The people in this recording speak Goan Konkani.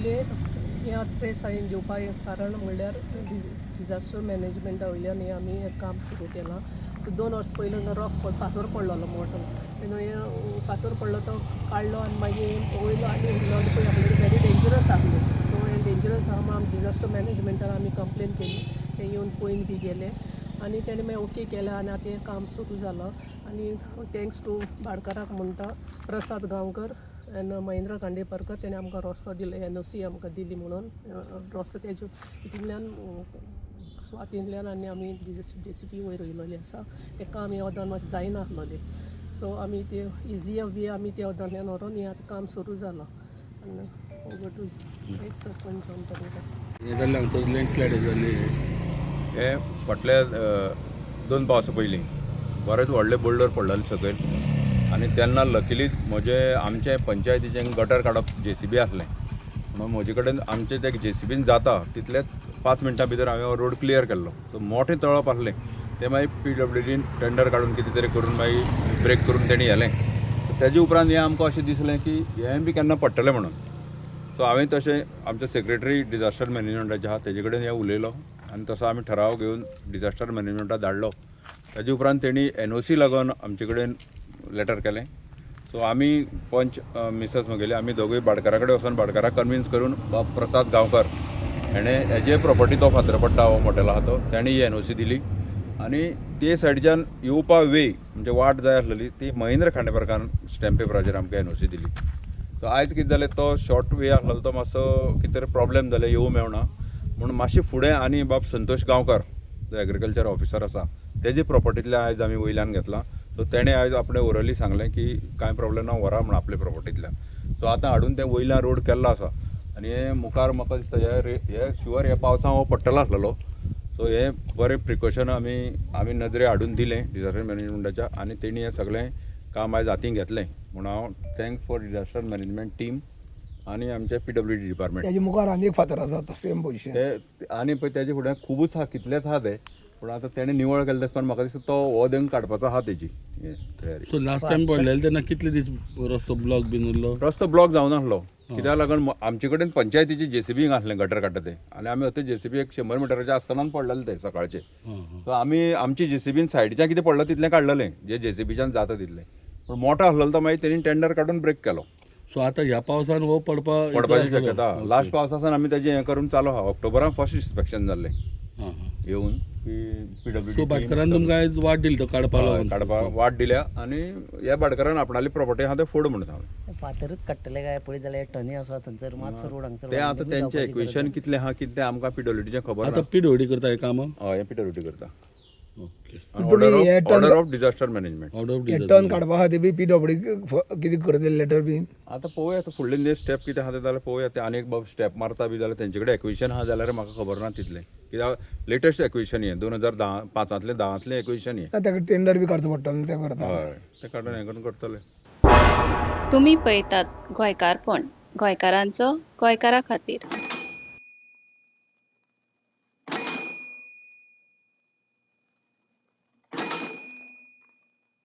पयलें हें प्रेस हांवें घेवपा हें कारण म्हणल्यार डिजास्टर मॅनेजमेंटा वयल्यान हें आमी हें काम सुरू केलां. सो 2 वर्सां पयलीं हांगा रॉक फातर पडलेलो मोठो. तेन्ना हें फातर पडलो तो काडलो आनी मागीर वयलो आनी उरलो पळय आसलें, व्हेरी डेंजरस आसलें. सो हें डेंजरस आहा म्हणून आमी डिजास्टर मॅनेजमेंटान आमी कंप्लेन केली. ते येवन पळयन बी गेले आनी तेणें मागीर ओके केलें आनी आतां हें काम सुरू जालां. आनी thanks two भाटकाराक म्हणटा, प्रसाद गांवकर एन्ड महेंद्र खांडेपारकर, तेणें आमकां रस्तो दिलो, एनओसी आमकां दिली म्हणून रस्तो तेजे हितूंतल्यान सुवातींतल्यान. आनी आमी जेसीबी वयर वयलोली आसा. तें काम हें वदान मातशें जायनासलोलें. सो आमी ते इजियर वे आमी त्या वदांतल्यान व्हरोन हें आतां काम सुरू जालां. आनी over to ex sarpanch John Pereira. हें जाल्लें हांगसर लँडस्लायड जाल्ली. हे फाटल्या 2 पावसा पयलीं बरेच व्हडले बोल्डर पडलेले सकयल आनी तेन्ना लकिली म्हजे आमचे पंचायतीचें गटर काडप जेसीबी आसलें म्हणून म्हजे कडेन आमचे ते जेसीबीन जाता तितलेच 5 मिनटां भितर हांवें हो रोड क्लियर केल्लो. सो मोठें तळप आसलें तें मागीर पीडब्ल्यूडीन टेंडर काडून कितें तरी करून मागीर ब्रेक करून तेणी व्हेलें. तेजे उपरांत हें आमकां अशें दिसलें की हें बी केन्ना पडटलें म्हणून. सो हांवें तशें आमचे सेक्रेटरी डिजास्टर मॅनेजमेंटाचे आहा तेजे कडेन हें उलयलो आनी तसो आमी ठराव घेवन डिजास्टर मॅनेजमेंटाक धाडलो. ताजे उपरांत तेणी एनओसी लागून आमचे कडेन लेटर केलें. सो आमी पंच मिसेस म्हगेली आमी दोगूय भाटकारा कडेन वचोन भाटकाराक कन्विन्स करून बाब प्रसाद गांवकर हेणें हेजे प्रॉपर्टी तो फातर पडटा हो मोटेलो आहा तो, तेणी ही एनओसी दिली. आनी ते सायडच्यान येवपा वे म्हणजे वाट जाय आसलेली ती महेंद्र खांडेपारकान स्टॅम्प पेपराचेर आमकां एनओसी दिली. सो आयज कितें जालें, तो शॉर्ट वे आसलेलो तो मातसो कितें तरी प्रॉब्लेम जाले, येवं मेळना म्हूण मातशें फुडें आनी बाब संतोष गांवकर जो एग्रीकल्चर ऑफिसर आसा तेजे प्रॉपर्टींतल्यान आयज आमी वयल्यान घेतलां. सो तेणें आयज आपणें ओरली सांगलें की कांय प्रॉब्लेम ना, व्हरा म्हण आपले प्रॉपर्टींतल्यान. सो आतां हाडून तें वयल्यान रोड केल्लो आसा आनी हें मुखार म्हाका दिसता हे हे शुअर ह्या पावसान हो पडटलो आसलेलो. सो हें बरें प्रिकॉशन आमी आमी नदरे हाडून दिलें डिजास्टर मॅनेजमेंटाच्या आनी तेणी हें सगळें काम आयज हातीन घेतलें म्हूण हांव thanks for disaster management team आनी आमचे पीडब्ल्यूडी डिपार्टमेंट. त्याच्या मुखार आनी एक फातर आसा तो सेम पोझिशन. ते आनी पळय तेजे फुडें खुबूच आहा, कितलेच आहा ते, पूण आतां तेणें निवळ केलें तें पण म्हाका दिसता तो हो देंग काडपाचो आहा तेजी हें तयारी. सो लास्ट टायम पडलेले तेन्ना कितले दीस रस्तो ब्लॉक बीन उरलो? रस्तो ब्लॉक जावनासलो, कित्याक लागून आमचे कडेन पंचायतीचे जेसीबी आसलें गटर काडटा तें आनी आमी ते जेसीबी एक 100 मिटराचे आसतनाच पडलेले ते सकाळचे. हां हां सो आमी आमची जेसीबीन सायडीच्यान कितें पडलो तितलें काडलेलें, जे जेसीबीच्यान जाता तितलें, पूण मोठो आसलेलो तो मागीर तेणी टेंडर काडून ब्रेक केलो. सो आतां ह्या पावसान हो पडपा पडपाची शक्यता. लास्ट पावसासान आमी तेजें हें करून चालू आहा. ऑक्टोबरान फर्स्ट इन्स्पेक्शन जाल्लें हां हां येवन की पीडब्ल्यूडी. सो भाटकारान तुमकां आयज वाट दिली तो काडपा लागून? काडपाक वाट दिल्या आनी ह्या भाटकारान आपणाली प्रॉपर्टी आहा ते फोड म्हणून सांगलें. फातरूच काडटले काय पळयत जाल्यार टनी आसा थंयसर मातसो रोड हांगसर ते आतां तेंचें एक्वेशन कितलें आहा कितें आमकां पीडब्ल्यूडीचें खबर आतां ना. पीडब्ल्यूडी करता हें काम? हय, हें पीडब्ल्यूडी करता. ओके. तुम्ही हे order of disaster management. Order of हे टर्न काडपा खातीर बी पीडब्ल्यूडी कितें करतले लेटर बीन? आतां पळोवया, आतां फुडले नेक्स्ट स्टेप कितें आहा तें जाल्यार पळोवया. ते आनी एक बाब स्टेप मारता बी जाल्यार तेंचे कडेन एक्वेशन आहा जाल्यार म्हाका खबर ना तितलें, कित्याक लेटस्ट एक्वेशन हें 2010 पांचांतलें 10तलें एक्वेशन हें. ताका टेंडर बी काडचो पडटलो न्हू, तें करता. हय, तें काडून हें करून करतले. तुमी पळयतात गोंयकारपण, गोंयकारांचो गोंयकारा खातीर.